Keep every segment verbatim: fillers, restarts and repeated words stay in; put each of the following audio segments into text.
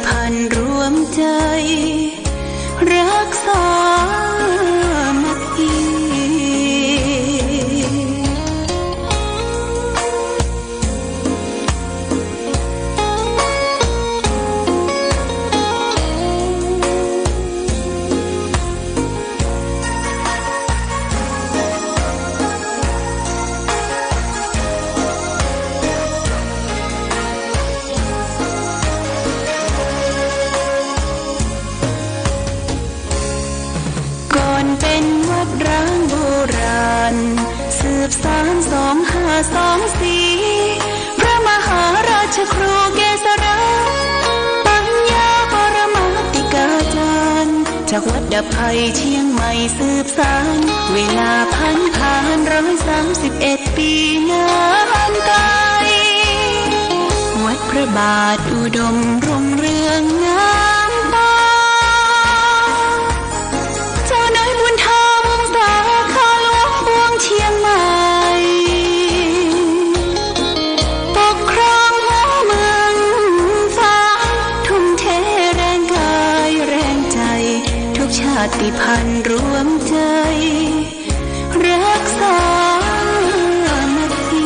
พันรวมใจ๋ รักสามัคคี ก่อนเป๋นวัดร้างโบราณ สืบสานสองห้าสองสี่ พระมหาราชครูเกษรา ปัญญาปรมาติกาจารย์ จากวัดดับภัยเชียงใหม่สืบสาน เวลาผันผานร้อยสามสิบเอ็ดปี๋นานไก๋ วัดพระบาทอุดมรุ่งเรืองงามต๋า เจ้าน้อยบุญธรรมสาขาหลวงปวงเชียงใหม่ ปกครองหัวเมืองฟ้า ทุ่มเทแรงกายแรงใจ๋ ทุกชาติพันธุ์รวมใจ๋ รักสามัคคี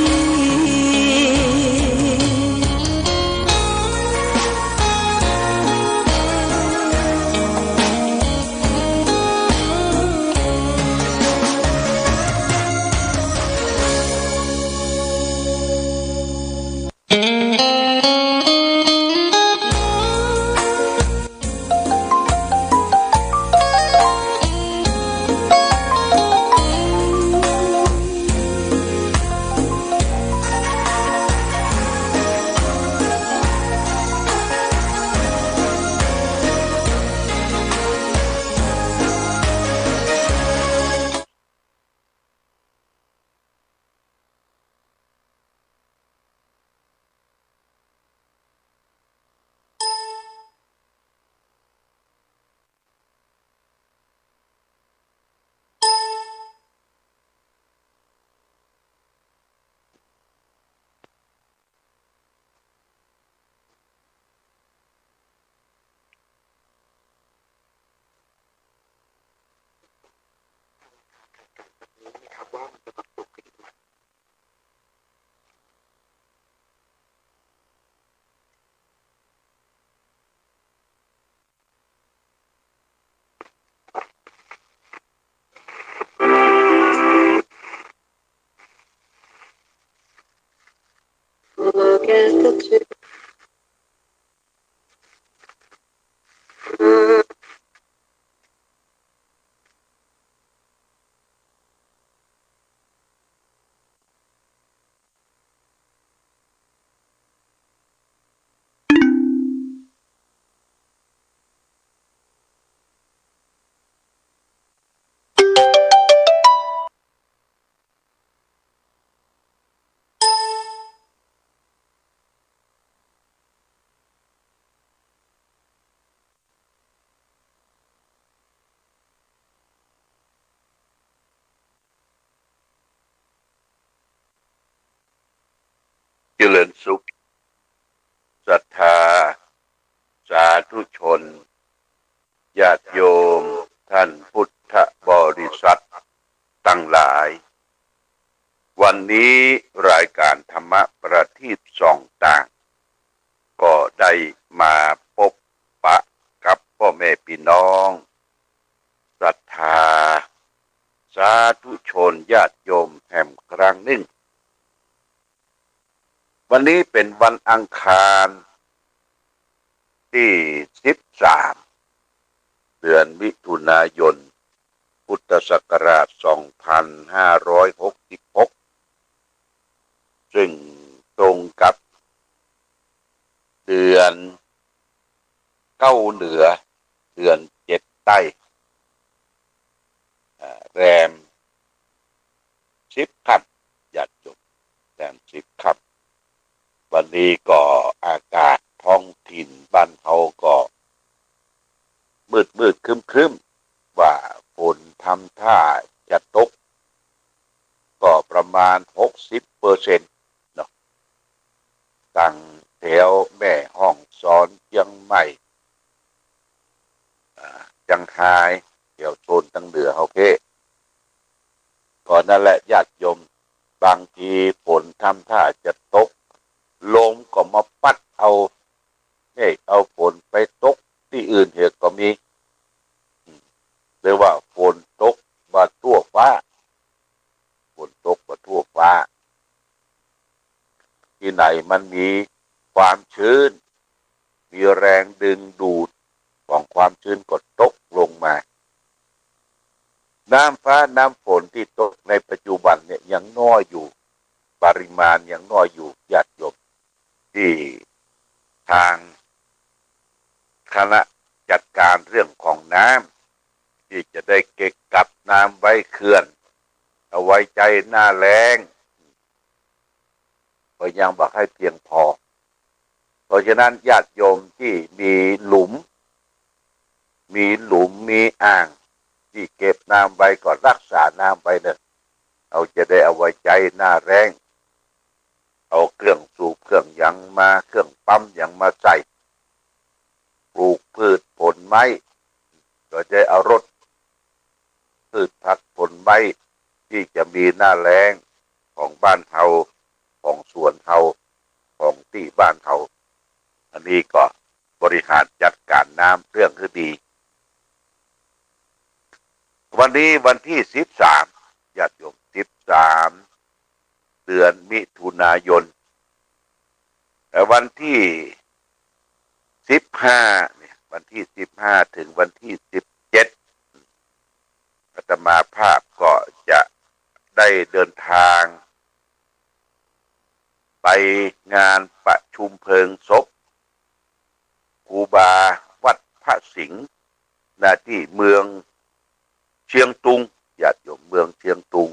เจริญสุข ศรัทธา สาธุชน ญาติโยม ท่านพุทธบริษัทตังหลาย วันนี้รายก๋านธรรมะประทีปส่องตาง ก็ได้มาปบปะกับป้อแม่ปี้น้อง ศรัทธา สาธุชน ญาติโยมแหมครั้งนึ่ง วันนี้เป๋นวันอังคารตี้สิบสาม เดือนมิถุนายน พุทธศักราชสองพันห้าร้อยหกสิบหก ซึ่งตรงกับเดือนเก้าเหนือ เดือนเจ็ดใต้ อ่า แรมสิบค่ำ ญาติโยม แรมสิบค่ำ วันนี้ก็อากาศท้องถิ่นบ้านเฮาก็มืดๆ ครึ้มๆ ว่าฝนทำท่าจะตก ก็ประมาณหกสิบเปอร์เซ็นต์เนาะ ตัง แถวแม่ฮ่องสอน เจียงใหม่ อ่า เจียงฮาย แถวโซนตางเหนือ โอเค ก็นั่นแหละญาติโยม บางทีฝนทำท่าจะตก ลมก็มาปั๊ดเอาเมฆเอาฝนไปตกตี้อื่นเหียก็มี อืม หรือว่าฝนตกบ่ทั่วฟ้า ฝนตกบ่ทั่วฟ้า ตี้ไหนมันมีความชื้น มีแรงดึงดูดของความชื้นก็ตกลงมา น้ำฟ้าน้ำฝนตี้ตกในปัจจุบันเนี่ยยังน้อยอยู่ ปริมาณยังน้อยอยู่ญาติโยม ตี้ทางคณะจัดก๋านเรื่องของน้ำ ตี้จะได้เก็บกักน้ำไว้เขื่อน เอาไว้ใจ๊หน้าแล้ง ก็ยังบ่ใค่เพียงพอ เพราะฉะนั้นญาติโยมตี้มีหลุม มีหลุม มีอ่าง ตี้เก็บน้ำไว้ก็รักษาน้ำไว้เน่อ เอาจะได้เอาไว้ใจ๊หน้าแล้ง เอาเครื่องสูบเครื่องหยังมา เครื่องปั๊มหยังมาใส่ ปลูกพืชผลไม้ ก็จะเอารด พืชผักผลไม้ตี้จะมีหน้าแล้งของบ้านเฮา ของสวนเฮา ของตี้บ้านเฮา อันนี้ก็บริหารจัดก๋านน้ำเรื่องหื้อดี วันนี้วันตี้สิบสาม ญาติโยม สิบสาม เดือนมิถุนายน แต่วันตี้สิบห้าเนี่ย วันตี้สิบห้าเถิงวันตี้สิบเจ็ด อาตมาภาพก็จะได้เดินทางไปงานประชุมเพลิงศพครูบาวัดพระสิงห์ ณ ตี้เมืองเชียงตุง ญาติโยม เมืองเชียงตุง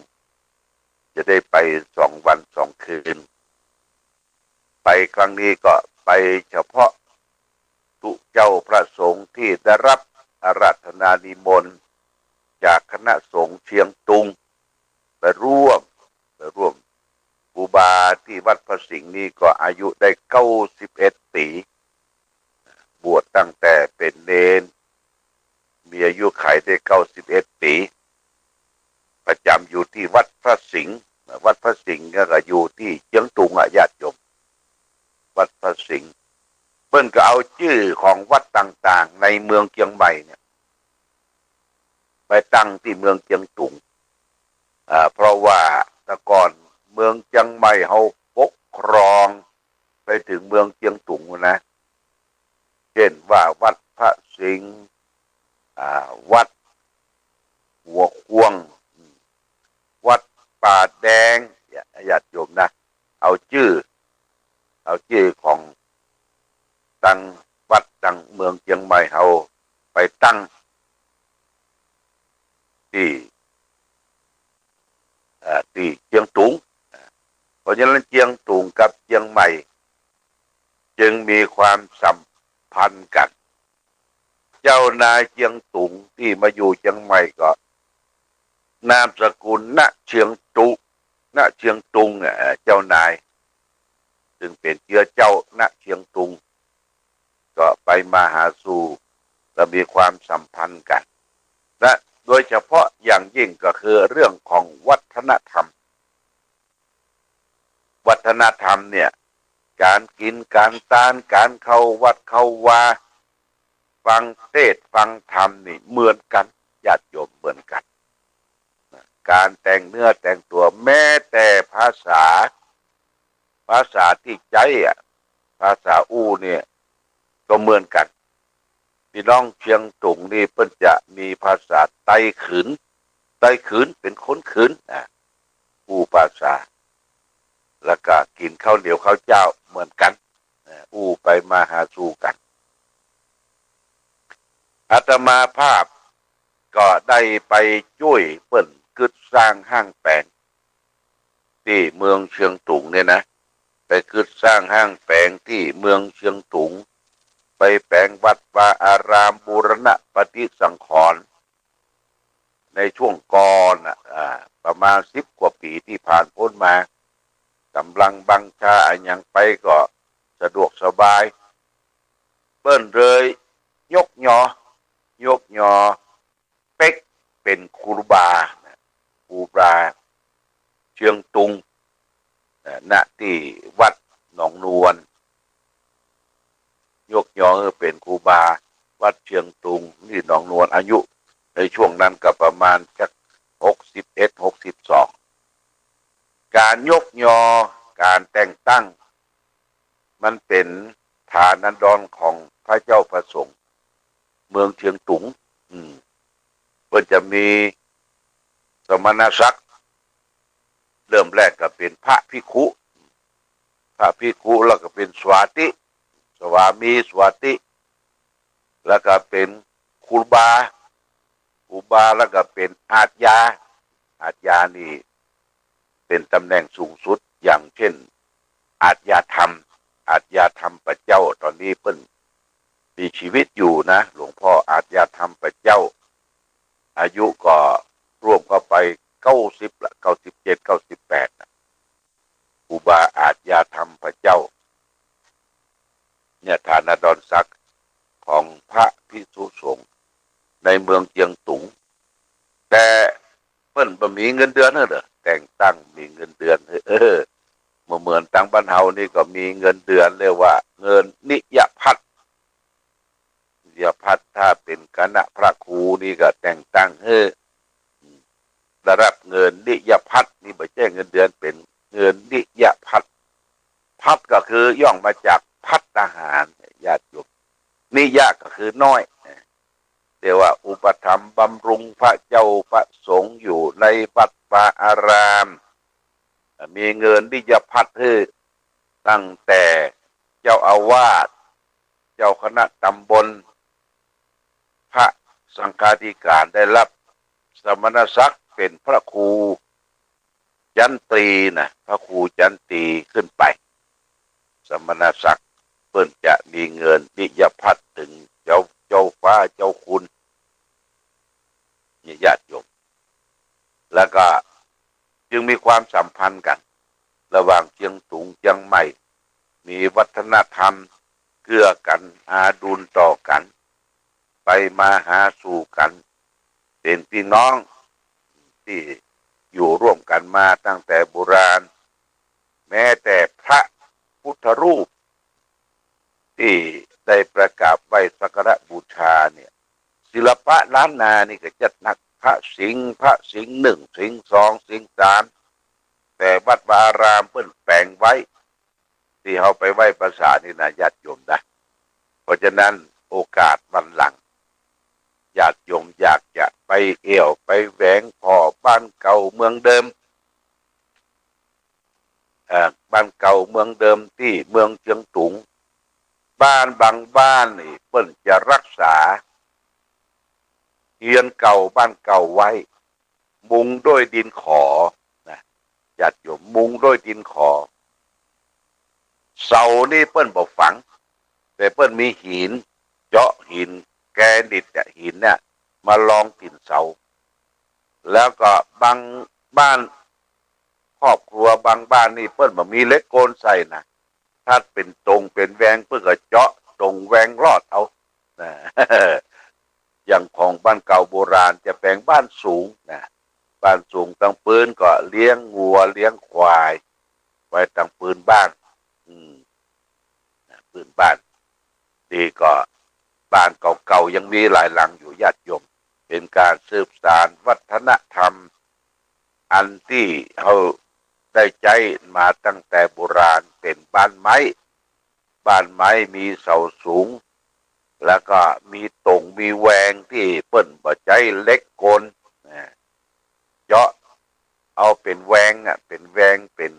จะได้ไปสองวันสองคืน ไปครั้งนี้ก็ไปเฉพาะตุ๊เจ้าพระสงฆ์ตี้ได้รับอาราธนานิมนต์จากคณะสงฆ์เชียงตุง ไปร่วม ไปร่วม ครูบาตี้วัดพระสิงห์นี่ก็อายุได้เก้าสิบเอ็ดปี๋ บวชตั้งแต่เป๋นเณร มีอายุขัยได้เก้าสิบเอ็ดปี๋ ประจ๋ำอยู่ตี้วัดพระสิงห์ วัดพระสิงห์ก็อยู่ตี้เชียงตุงอะญาติโยม วัดพระสิงห์ เปิ้นก็เอาจื้อของวัดต่างๆ ในเมืองเชียงใหม่เนี่ย ไปตั้งตี้เมืองเชียงตุง อ่า เพราะว่าแต่ก่อนเมืองเชียงใหม่เฮาปกครองไปเถิงเมืองเชียงตุงนะ เจ้นว่าวัดพระสิงห์ อ่า วัดหัวข่วง วัดป่าแดง ญาติโยมนะ เอาจื้อ เอาจื้อของตังวัดตังเมืองเชียงใหม่เฮาไปตั้งตี้ เอ่อ ตี้เชียงตุง เพราะฉะนั้นเชียงตุงกับเชียงใหม่จึงมีความสัมพันธ์กั๋น เจ้านายเชียงตุงตี้มาอยู่เชียงใหม่ก็นามสกุล ณ เชียงตุ ณ เชียงตุง เอ่อ เจ้านาย ซึ่งเป๋นเจื๊อเจ้า ณ เชียงตุง ก็ไปมาหาสู่ และมีความสัมพันธ์กั๋น และโดยเฉพาะอย่างยิ่งก็คือเรื่องของวัฒนธรรม วัฒนธรรมเนี่ย ก๋านกิ๋น ก๋านตาน ก๋านเข้าวัดเข้าวา ฟังเทศน์ฟังธรรมนี่เหมือนกั๋น ญาติโยม เหมือนกั๋น ก๋านแต่งเนื้อแต่งตั๋ว แม้แต่ภาษา ภาษาตี้ใจ๊อะ ภาษาอู้เนี่ยก็เหมือนกั๋น ปี้น้องเชียงตุงนี่เปิ้นจะมีภาษาไตขืน ไตขืนเป๋นคนขืน อ่า อู้ภาษา แล้วก็กิ๋นข้าวเหนียวข้าวเจ้าเหมือนกั๋น อ่า อู้ไปมาหาสู่กั๋น อาตมาภาพก็ได้ไปจ้วยเปิ้นกึ๊ดสร้างห้างแป๋ง ตี้เมืองเชียงตุงเนี่ยนะ ไปกึ๊ดสร้างห้างแป๋งตี้เมืองเชียงตุง ไปแป๋งวัดวาอาราม บูรณะปฏิสังขรณ์ ในช่วงก่อนน่ะ อ่า ประมาณสิบกว่าปี๋ตี้ผ่านป๊นมา ก๋ำลังบังชาอะหยังไปก็ สะดวกสบาย เปิ้นเลยยกยอ ยกยอเป๊กเป๋นครูบานะ ครูบาเชียงตุงนะ ณ ตี้วัดหนองนวล ยกยอหื้อเป๋นครูบาวัดเชียงตุงตี้หนองนวล อายุในช่วงนั้นก็ประมาณสักหกสิบเอ็ด หกสิบสอง ก๋านยกยอ ก๋านแต่งตั้ง มันเป๋นฐานะดอนของพระเจ้าพระสงฆ์เมืองเชียงตุง อืม เปิ้นจะมีสมณศักดิ์ เริ่มแรกก็เป๋นพระภิกขุ พระภิกขุ แล้วก็เป๋นสวาติ สวามีสวาติ แล้วก็เป๋นครูบา ครูบา แล้วก็เป๋นอาชญา อาชญานี่เป๋นต๋ำแหน่งสูงสุด อย่างเช่น อาชญาธรรม อาชญาธรรมปะเจ้า ต๋อนนี้เปิ้นมีชีวิตอยู่นะ หลวงพ่ออาชญาธรรมปะเจ้า อายุก็รวมเข้าไปเก้าสิบละ เก้าสิบเจ็ด เก้าสิบแปดนะ ครูบาอาชญาธรรมปะเจ้า เนี่ยฐานะดอนศักดิ์ของพระภิกษุสงฆ์ในเมืองเจียงตุง แต่เปิ้นบ่มีเงินเดือนเด้อ แต่งตั้งมีเงินเดือน เออ บ่เหมือนตางบ้านเฮานี่ก็มีเงินเดือน เรียกว่าเงินนิยพัฒน์ นิยพัฒน์ ถ้าเป๋นคณะพระครูนี่ก็แต่งตั้งหื้อ ระดับเงินนิยพัฒน์นี่บ่ใจ้เงินเดือน เป๋นเงินนิยพัฒน์ พัฒน์ก็คือย่องมาจากภัตตาหาร ญาติโยม นิยะก็คือน้อย เรียกว่าอุปถัมภ์บำรุงพระเจ้าพระสงฆ์อยู่ในวัดวาอาราม มีเงินนิยพัฒน์หื้อ ตั้งแต่เจ้าอาวาส เจ้าคณะตำบล พระสังฆาธิการ ได้รับสมณศักดิ์เป๋นพระครูชั้นตรีนะ พระครูชั้นตรีขึ้นไป สมณศักดิ์เปิ้นจะมีเงินนิยพัฒน์เถิงเจ้า เจ้าฟ้าเจ้าคุณ เนี่ยญาติโยม แล้วก็จึงมีความสัมพันธ์กั๋น ระหว่างเจียงตุงเจียงใหม่ มีวัฒนธรรมเกื้อกั๋น อาดุลต่อกั๋น ไปมาหาสู่กั๋น เป๋นพี่น้องตี้อยู่ร่วมกั๋นมาตั้งแต่โบราณ แม้แต่พระพุทธรูปตี้ได้ไปกราบไหว้สักการะบูชาเนี่ย ศิลปะล้านนานี่ก็จัดหนัก พระสิงห์ พระสิงห์หนึ่ง สิงห์สอง สิงห์สาม แต่วัดวาอารามเปิ้นแป๋งไว้ ตี้เฮาไปไหว้ประสาทนี่นะญาติโยมนะ เพราะฉะนั้นโอกาสวันหลัง ญาติโยมอยากจะไปเอี่ยวไปแหวงผ่อบ้านเก่าเมืองเดิม เอ่อ บ้านเก่าเมืองเดิมตี้เมืองเจียงตุง บ้านบางบ้านนี่เปิ้นจะรักษาเฮือนเก่าบ้านเก่าไว้ มุงด้วยดินขอนะ ญาติโยม มุงด้วยดินขอ เสานี่เปิ้นบ่ฝัง แต่เปิ้นมีหิน เจาะหินแกรนิตเนี่ย หินเนี่ย มารองตี๋นเสา แล้วก็บางบ้าน ครอบครัวบางบ้านนี่เปิ้นบ่มีเหล็กโกนใส่นะ ถ้าเป๋นตงเป๋นแวงเปิ้นก็เจาะตงแวงลอดเอานะ อย่างของบ้านเก่าโบราณจะแป๋งบ้านสูงนะ บ้านสูงตังปืนก็เลี้ยงงัวเลี้ยงควายไว้ตังปืนบ้าน อืม นะ ปืนบ้าน ตี้ก็บ้านเก่าๆ ยังมีหลายหลังอยู่ญาติโยม เป๋นก๋านสืบสานวัฒนธรรม อันตี้เฮาได้ใจ๊มาตั้งแต่โบราณ เป๋นบ้านไม้ บ้านไม้มีเสาสูง แล้วก็มีตงมีแวงตี้เปิ้นบ่ใจ๊เหล็กโกนนะ เจาะเอาเป๋นแวงอะ เป๋นแวง เป๋น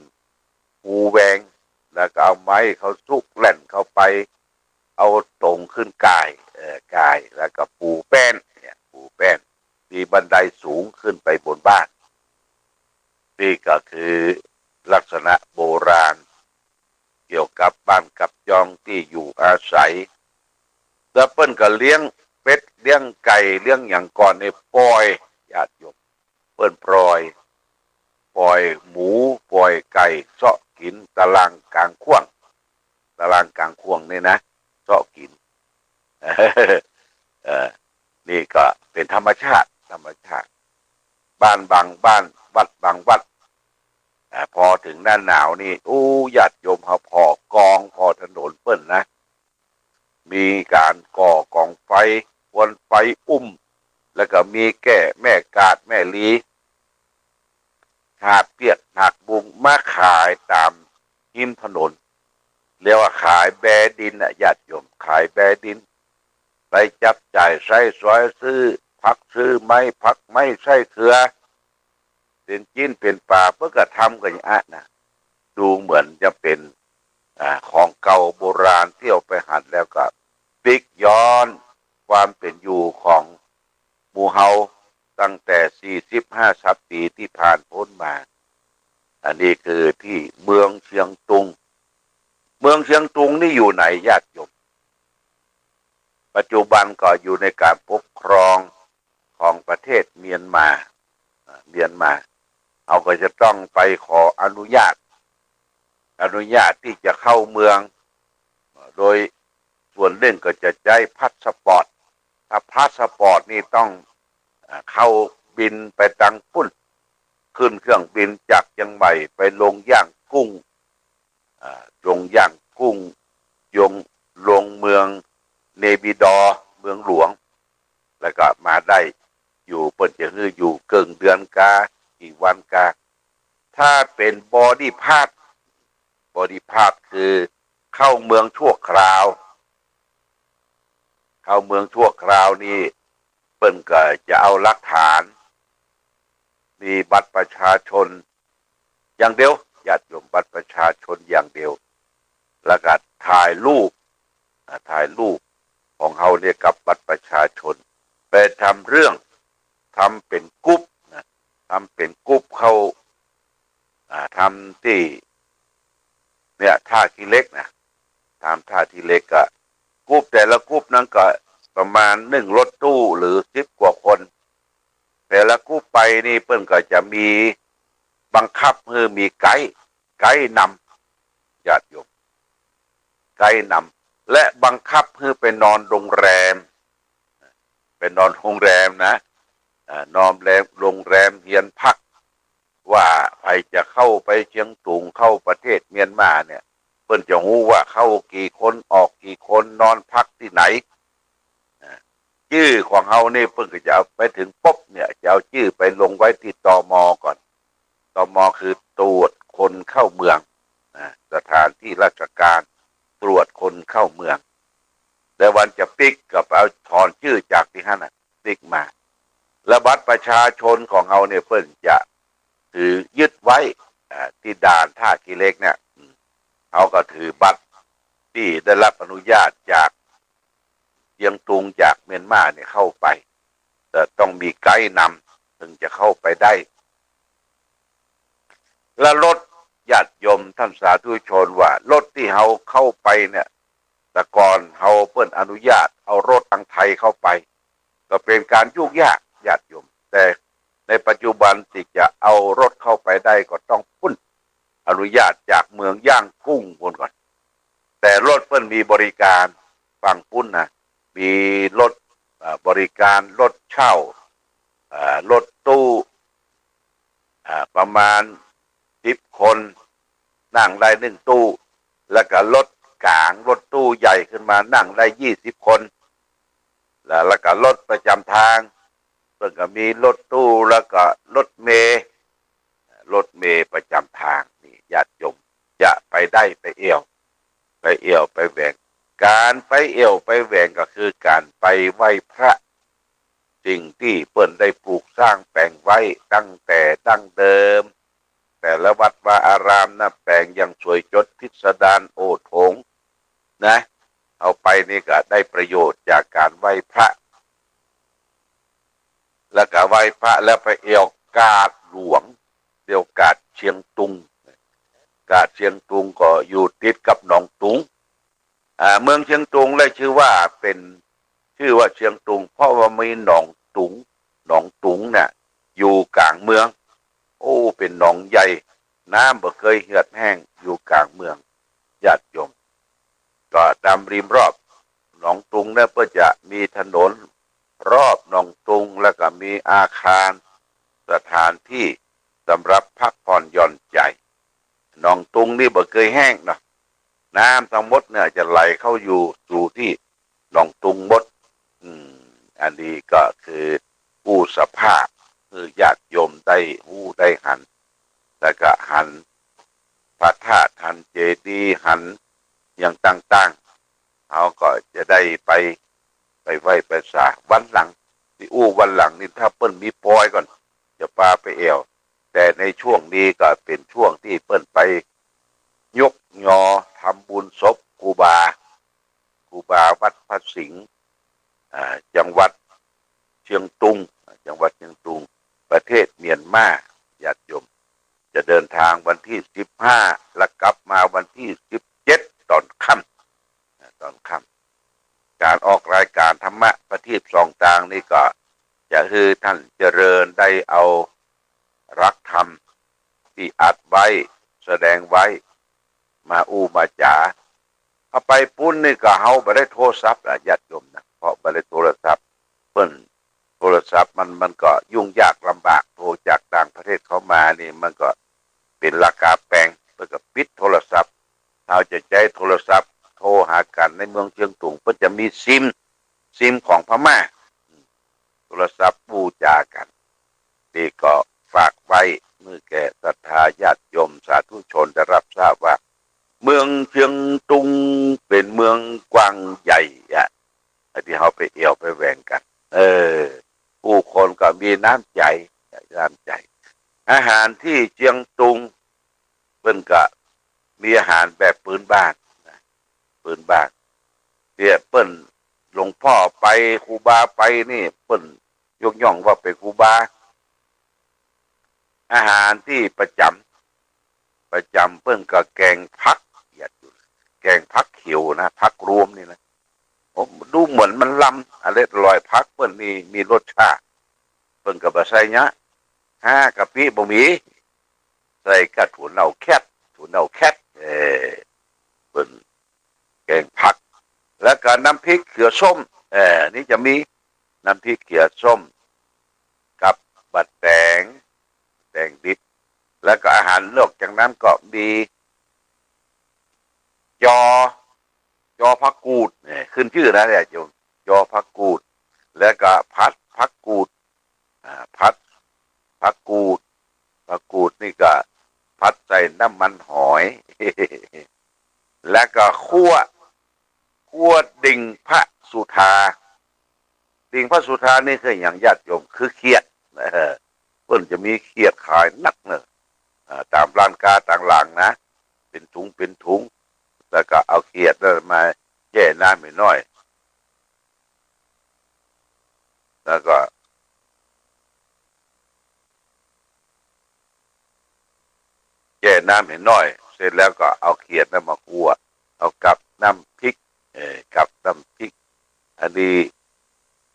ฮูแวง แล้วก็เอาไม้เข้าซุกแล่นเข้าไป เอาตงขึ้นก่าย เอ่อ ก่าย แล้วก็ปูแป้นเนี่ย ปูแป้น มีบันไดสูงขึ้นไปบนบ้าน นี่ก็คือลักษณะโบราณ เกี่ยวกับบ้านกับจองตี้อยู่อาศัย แล้วเปิ้นก็เลี้ยงเป็ดเลี้ยงไก่เลี้ยงหยังก่อนในป่อย ญาติโยม เปิ้นป่อย ป่อยหมูป่อยไก่เซาะกิ๋นตะล่างก๋างข่วาง ต ตารางก๋างข่วงนี่นะ เซาะกิ๋น เออ นี่ก็เป๋นธรรมชาติ ธรรมชาติ บ้านบางบ้าน วัดบางวัด อ่า พอเถิงหน้าหนาวนี่ อู้ ญาติโยมเฮาผ่อกอง ผ่อถนนเปิ้นนะ มีก๋านก่อกองไฟ ควันไฟอุ้ม แล้วก็มีแก้แม่กาดแม่หลี หากเปียกหากบุงมาขายต๋ามฮิมถนน เรียกว่าขายแบดินน่ะ ญาติโยม ขายแบดิน ไปจับจ่ายใจ๊สอย ซื้อผักซื้อไม้ ผักไม้ไส้เถือ เป๋นจิ๊นเป๋นป๋า เปิ้นก็ทำกั๋นอย่างอั้นนะ ดูเหมือนจะเป๋น อ่า ของเก่าโบราณ เที่ยวไปหันแล้วก็ปิ๊กย้อนความเป๋นอยู่ของหมู่เฮาตั้งแต่สี่สิบห้าสิบปี๋ตี้ผ่านป๊นมา อันนี้คือตี้เมืองเชียงตุง เมืองเชียงตุงนี่อยู่ไหนญาติโยม ปัจจุบันก็อยู่ในก๋านปกครองของประเทศเมียนมา อ่า เมียนมา เฮาก็จะต้องไปขออนุญาต อนุญาตตี้จะเข้าเมือง โดยส่วนนึ่งก็จะใจ๊พาสปอร์ต ถ้าพาสปอร์ตนี่ต้อง อ่า เข้าบินไปตังปุ้น ขึ้นเครื่องบินจากเชียงใหม่ไปลงย่างกุ้ง อ่า ลงย่างกุ้ง ลง ลงเมืองเนปิดอร์ เมืองหลวง แล้วก็มาได้อยู่ เปิ้นจะหื้ออยู่เกิ่งเดือนกา กี่วันกา ถ้าเป๋นบอดี้พาส บอดี้พาสคือเข้าเมืองชั่วคราว เข้าเมืองชั่วคราวนี่ เปิ้นก็จะเอาหลักฐาน มีบัตรประชาชนอย่างเดียว ญาติโยม บัตรประชาชนอย่างเดียว แล้วก็ถ่ายรูป อ่า ถ่ายรูปของเฮาเนี่ยกับบัตรประชาชน ไปทำเรื่อง ทำเป๋นกรุ๊ปนะ ทำเป๋นกรุ๊ปเข้า อ่า ทำตี้ เนี่ย ท่าขี้เหล็กนะ ทำท่าขี้เหล็กก็ กรุ๊ปแต่ละกรุ๊ปนั้นก็ประมาณนึ่งรถตู้หรือสิบกว่าคน แต่ละกรุ๊ปไปนี่เปิ้นก็จะมีบังคับหื้อมีไกด์ ไกด์นำ ญาติโยม ไกด์นำ และบังคับหื้อไปนอนโรงแรม ไปนอนโรงแรมนะ อ่า นอนแรม โรงแรมเฮียนพัก ว่าใผจะเข้าไปเชียงตุง เข้าประเทศเมียนมาเนี่ย เปิ้นจะฮู้ว่าเข้ากี่คน ออกกี่คน นอนพักตี้ไหน อ่า จื้อของเฮานี่เปิ้นก็จะเอาไปเถิงปุ๊บเนี่ย จะเอาจื้อไปลงไว้ตี้ ตม. ก่อน ตม. คือตรวจคนเข้าเมือง อ่า สถานที่ราชการตรวจคนเข้าเมือง แล้ววันจะปิ๊กก็ไปเอาถอนจื้อจากตี้หั้นน่ะ ปิ๊กมา แล้วบัตรประชาชนของเฮาเนี่ยเปิ้นจะถือยึดไว้ อ่า ตี้ด่านท่าขี้เหล็กเนี่ย อืม เฮาก็ถือบัตรตี้ได้รับอนุญาตจากเชียงตุง จากเมียนมาเนี่ยเข้าไป แต่ต้องมีไกด์นำถึงจะเข้าไปได้ และรถ ญาติโยมท่านสาธุชน ว่ารถตี้เฮาเข้าไปเนี่ย แต่ก่อนเฮาเปิ้นอนุญาตเอารถตังไทยเข้าไป ก็เป๋นก๋านยุ่งยาก ญาติโยม แต่ในปัจจุบันตี้จะเอารถเข้าไปได้ก็ต้องปุ้นอนุญาตจากเมืองย่างกุ้งปุ้นก่อน แต่รถเปิ้นมีบริการฝั่งปุ้นนะ มีรถ อ่า บริการรถเช่า อ่า รถตู้ อ่า ประมาณสิบคน นั่งได้นึ่งตู้ แล้วก็รถก๋าง รถตู้ใหญ่ขึ้นมานั่งได้ยี่สิบคน แล้ว แล้วก็รถประจ๋ำตาง เปิ้นก็มีรถตู้ แล้วก็รถเมล์ รถเมล์ประจ๋ำตาง นี่ญาติโยมจะไปได้ไปเอี่ยว ไปเอี่ยวไปแหวง ก๋านไปเอี่ยวไปแหวงก็คือก๋านไปไหว้พระ สิ่งตี้เปิ้นได้ปลูกสร้างแป๋งไว้ตั้งแต่ดั้งเดิม แต่ละวัดวาอารามนะ แป๋งอย่างสวยจดพิสดารโอษโถงนะ เอาไปนี่ก็ได้ประโยชน์จากก๋านไหว้พระ แล้วก็ไหว้พระแล้วไปเอี่ยวกาดหลวง เอี่ยวกาดเชียงตุง กาดเชียงตุงก็อยู่ติดกับหนองตุง อ่า เมืองเชียงตุงได้ชื่อว่าเป๋น ชื่อว่าเชียงตุง เพราะว่ามีหนองตุง หนองตุงเนี่ยอยู่ก๋างเมือง โอ้ เป๋นหนองใหญ่ น้ำบ่เกยเหือดแห้ง อยู่ก๋างเมือง ญาติโยม ก็ต๋ามริมรอบหนองตุงเนี่ย เปิ้นจะมีถนนรอบหนองตุง แล้วก็มีอาคารสถานที่สำหรับพักผ่อนหย่อนใจ๋ หนองตุงนี่บ่เกยแห้งเนาะ น้ำตังหมดเนี่ยจะไหลเข้าอยู่สู่ตี้หนองตุงหมด อืม อันนี้ก็คืออู้สภาพหื้อญาติโยมได้ฮู้ได้หัน แล้วก็หันพระธาตุ หันเจดีย์ หันอย่างต่างๆ เฮาก็จะได้ไป ไปไหว้ไปสา วันหลัง ตี้อู้วันหลังนี่ ถ้าเปิ้นมีปอยก่อน จะปาไปแอ่ว แต่ในช่วงนี้ก็เป๋นช่วงตี้เปิ้นไปยกยอทำบุญศพครูบา ครูบาวัดพระสิงห์ อ่า จังหวัดเชียงตุง จังหวัดเชียงตุง ประเทศเมียนมา ญาติโยม จะเดินทางวันตี้สิบห้า และกลับมาวันตี้สิบเจ็ดต๋อนค่ำ ต๋อนค่ำ ก๋านออกรายก๋านธรรมะประทีปส่องตางนี่ก็จะหื้อต้านเจริญได้เอาหลักธรรมตี้อัดไว้ แสดงไว้ มาอู้มาจ๋า เฮาไปปู๊นนี่ก็เฮาบ่ได้โทรศัพท์ละญาติโยมนะ เพราะบ่ได้โทรศัพท์ เปิ้น โทรศัพท์มัน มันก็ยุ่งยากลำบาก โทรจากต่างประเทศเข้ามานี่มันก็เป๋นราคาแปง เปิ้นก็ปิดโทรศัพท์ เฮาจะใจ๊โทรศัพท์โทรหากั๋นในเมืองเชียงตุง เปิ้นจะมีซิม ซิมของพม่า โทรศัพท์อู้จ๋ากั๋น นี่ก็ฝากไว้หื้อแก่ศรัทธาญาติโยมสาธุชนได้รับทราบว่า เมืองเชียงตุงเป๋นเมืองกว้างใหญ่อะ ไอ้ตี้เฮาไปแอ่วไปแหวงกั๋น เออ ผู้คนก็มีน้ำใจ๋ น้ำใจ๋ อาหารตี้เชียงตุง เปิ้นก็มีอาหารแบบปื๊นบ้านนะ ปื๊นบ้าน ตี้เปิ้น หลวงป้อไป ครูบาไปนี่ เปิ้นยกย่องว่าเป๋นครูบา อาหารตี้ประจ๋ำ ประจ๋ำเปิ้นก็แกงผัก แกงผักเขียวนะ ผักรวมนี่นะ โอ้ ดูเหมือนมันลำ อร่อย ผักเปิ้นนี่มีรสชาติ เปิ้นก็บ่ใส่เยอะ ฮากะปิบ่มี ใส่กะถั่วเน่าแคด ถั่วเน่าแคด เออ เปิ้นแกงผัก แล้วก็น้ำพริกเขือส้ม เออ นี่จะมีน้ำพริกเขือส้ม กับบักแตง แตงดิบ แล้วก็อาหารนอกจากนั้นก็มี จอ จอผักกูด เนี่ย ขึ้นจื้อนะเนี่ยโยม จอผักกูด แล้วก็ผัดผักกูด อ่า ผัดผักกูด ผักกูดนี่ก็ผัดใส่น้ำมันหอย แล้วก็คั่ว คั่วดิ่งพระสุธา ดิ่งพระสุธานี่คือหยังญาติโยม คือเขียด เออ เปิ้นจะมีเขียดขายนักเนาะ อ่า ต๋ามร้านก๊าต่างหลังนะ เป๋นถุงเป๋นถุง แล้วก็เอาเขียดนั้นมาแจ้น้ำหื้อหน้อย แล้วก็ แจ้น้ำหื้อหน้อย เสร็จแล้วก็เอาเขียดนั้นมาคั่ว เอากับน้ำพริก เอ่อ กับน้ำพริก อันนี้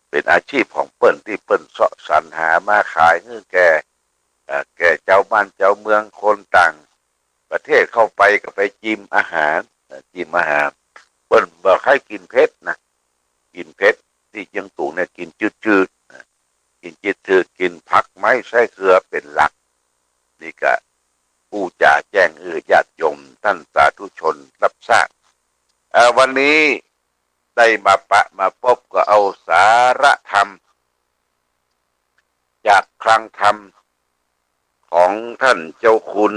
เป๋นอาชีพของเปิ้นตี้เปิ้นเซาะสรรหามาขายหื้อแก่ เอ่อ แก่จาวบ้านจาวเมือง คนต่างประเทศเข้าไปก็ไปจิมอาหาร เอ่อ จิมอาหาร เปิ้นบ่ใค่กิ๋นเผ็ดนะ กิ๋นเผ็ด ตี้เจียงตุงเนี่ยกิ๋นจืดๆ นะ กิ๋นจืดๆ กิ๋นผักไม้ไส้เกลือเป๋นหลัก นี่ก็อู้จ๋าแจ้งหื้อญาติโยมต้านสาธุชนรับทราบ เอ่อ วันนี้ได้มาปะมาปบก็เอาสาระธรรม จากคลังธรรมของท่านเจ้าคุณ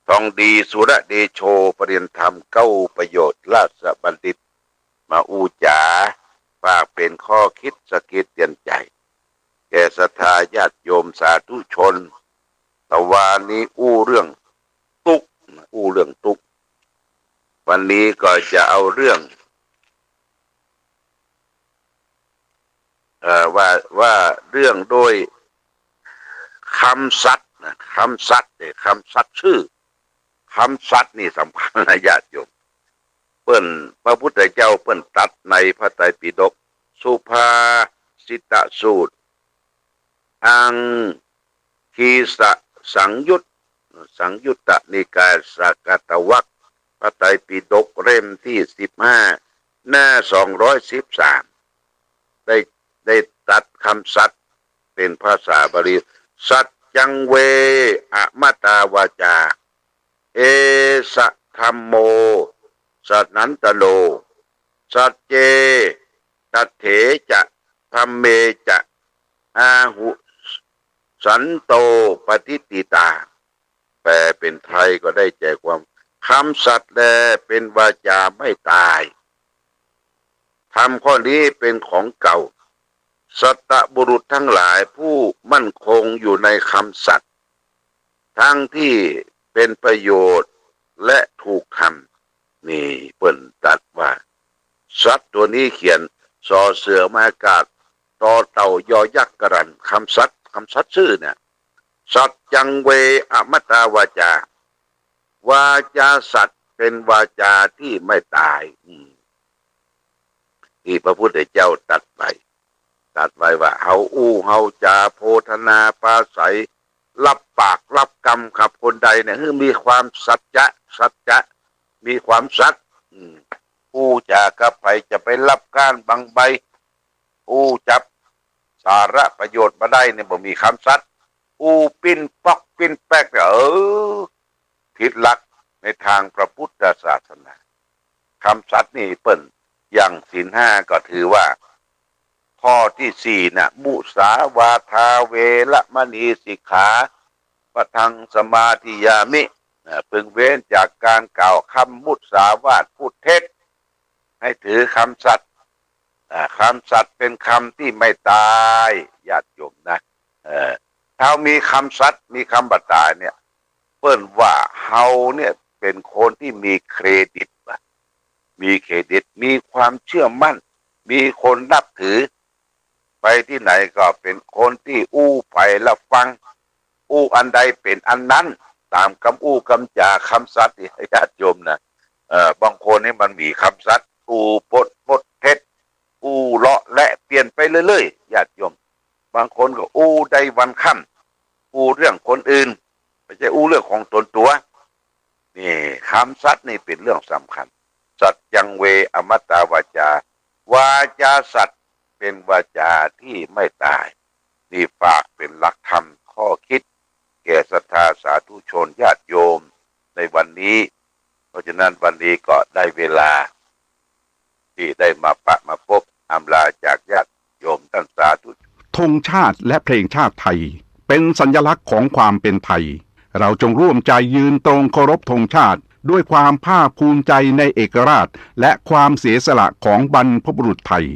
ทองดี สุรเดโช ปริญญาธรรมเก้าประโยชน์ ราชบัณฑิต มาอู้จ๋า ฝากเป๋นข้อคิดสะกิดเตือนใจ๋ แก่ศรัทธาญาติโยมสาธุชน ตะวานี้อู้เรื่องตุ๊กข์ อู้เรื่องตุ๊กข์ วันนี้ก็จะเอาเรื่อง เอ่อ ว่า ว่าเรื่องโดยกำสัตย์นะ กำสัตย์เนี่ย กำสัตย์ซื่อ กำสัตย์นี่สำคัญนะญาติโยม เปิ้น พระพุทธเจ้าเปิ้นตรัสในพระไตรปิฎก สุภาษิตสูตร อังคีสสังยุต สังยุตตนิกายสักกัตตวรรค พระไตรปิฎกเล่มตี้สิบห้า หน้าสองร้อยสิบสาม ได้ ได้ตรัสกำสัตย์เป๋นภาษาบาลี สัจจังเว อมตาวาจา เอสะธัมโม สนันตโล สัจเจ ตัตเถจะ ธัมเมจะ อาหุสันโต ปะทิฏฐิตา แปลเป๋นไทยก็ได้ใจความ กำสัตย์แลเป๋นวาจาไม่ต๋าย ธรรมข้อนี้เป๋นของเก่า สัตบุรุษทั้งหลายผู้มั่นคงอยู่ในกำสัตย์ ทั้งตี้เป๋นประโยชน์และถูกธรรม นี่เปิ้นตรัสว่า สัตว์ตั๋วนี้เขียน สอเสือไม้อากาศ ตอเต่า ยอยักษ์ กรัน กำสัตย์ กำสัตย์ซื่อเนี่ย สัจจังเว อมตาวาจา วาจาสัตย์เป๋นวาจาตี้ไม่ต๋าย อืม ตี้พระพุทธเจ้าตรัสไว้ ตรัสไว้ว่า เฮาอู้ เฮาจ๋า โพธนา ปราศรัย รับปาก รับกำกับคนใดเนี่ย หื้อมีความสัจจะ สัจจะ มีความสัตย์ อืม อู้จ๋ากับใผ จะไปรับก้านบังใบ อู้จับสาระประโยชน์บ่ได้เนี่ย บ่มีกำสัตย์ อู้ปิ้นป๊อกปิ้นแป๊กเนี่ย เออ ผิดหลักในตางพระพุทธศาสนา กำสัตย์นี่เปิ้น อย่างศีลห้าก็ถือว่า ข้อตี้สี่น่ะ มุสาวาทา เวระมณีสิกขา ปะทังสมาธิยามิ อ่า พึงเว้นจากการกล่าวคำมุสาวาท พูดเท็จ หื้อถือกำสัตย์ อ่า กำสัตย์เป๋นกำตี้ไม่ต๋าย ญาติโยมนะ เออ ถ้ามีกำสัตย์ มีกำบ่ต๋ายเนี่ย เปิ้นว่าเฮาเนี่ยเป๋นคนตี้มีเครดิตว่ะ มีเครดิต มีความเชื่อมั่น มีคนนับถือ ไปตี้ไหนก็เป๋นคนตี้อู้ไปแล้วฟัง อู้อันใดเป๋นอันนั้น ต๋ามกำอู้กำจ๋า กำสัตย์ ญาติโยมนะ เอ่อ บางคนนี่มันมีกำสัตย์ อู้ปดมดเท็จ อู้เลาะแหละเปลี่ยนไปเรื่อยๆ ญาติโยม บางคนก็อู้ได้วันค่ำ อู้เรื่องคนอื่น บ่ใจ้อู้เรื่องของต๋นตั๋ว นี่ กำสัตย์นี่เป๋นเรื่องสำคัญ สัจจังเว อมตาวาจา วาจาสัตย์เป๋นวาจาตี้ไม่ต๋าย นี่ฝากเป๋นหลักธรรมข้อคิด แก่ศรัทธาสาธุชนญาติโยมในวันนี้ เพราะฉะนั้นวันนี้ก็ได้เวลา ตี้ได้มาปะมาปบ อำลาจากญาติโยมต้านสาธุ ธงชาติและเพลงชาติไทย เป็นสัญลักษณ์ของความเป็นไทย เราจงร่วมใจยืนตรงเคารพธงชาติ ด้วยความภาคภูมิใจในเอกราช และความเสียสละของบรรพบุรุษไทย